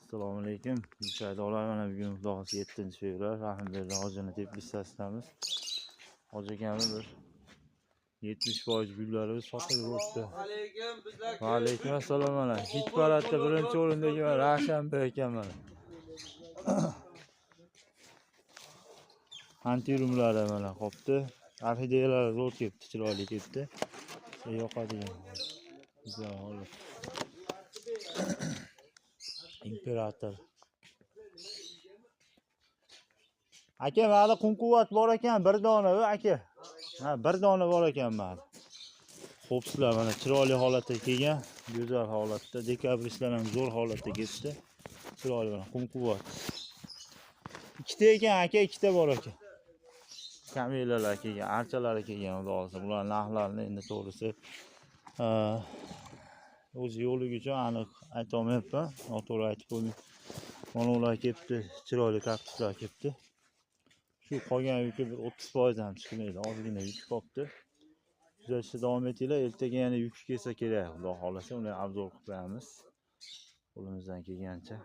Assalomu alaykum. Gulshaydolar, mana bugun Xudo xohlasa 7-fevral Rahimberdi hojini teplitsasidamiz. Hoji akamiz bir 70% gullarimiz sotilib o'tdi. Alaykum bizlar. Va alaykum assalom mana. Hit paradda birinchi o'rindagi mana Ravshanbek aka mana. Antirumlari mana qopti. Orxideyalari zo'r kelibdi, chiroyli kelibdi. Yoqadigan. Güzel holat. Imperator. Aka, mana qumquvvat bor ekan, bir dona, aka. Ha, bir dona bor ekan mana. Xo'pslar mana chiroyli holatda kelgan, go'zal holatda. Dekabristlar ham zo'r holatda ketdi. Chiroyli mana qumquvvat. Ikkita ekan aka, ikkita bor ekan. Kamelalar kelgan, archalari kelgan, xudo xohlasa. Bular narxlarini endi to'g'risi o'zi yo'qligi uchun aniq ayta olmayapman. Noto'g'ri aytib qo'ymay. Mana ular kelibdi, chiroyli kaktuslar kelibdi. Shu qolgan yuki bir 30% ham chiqmaydi, ozgina yuk qolibdi. Kuzatishda davom etinglar. Ertaga yana yuk kelsa kerak, xudo xohlasa, uni obzor qilib qo'yamiz. Qo'limizdan kelgancha.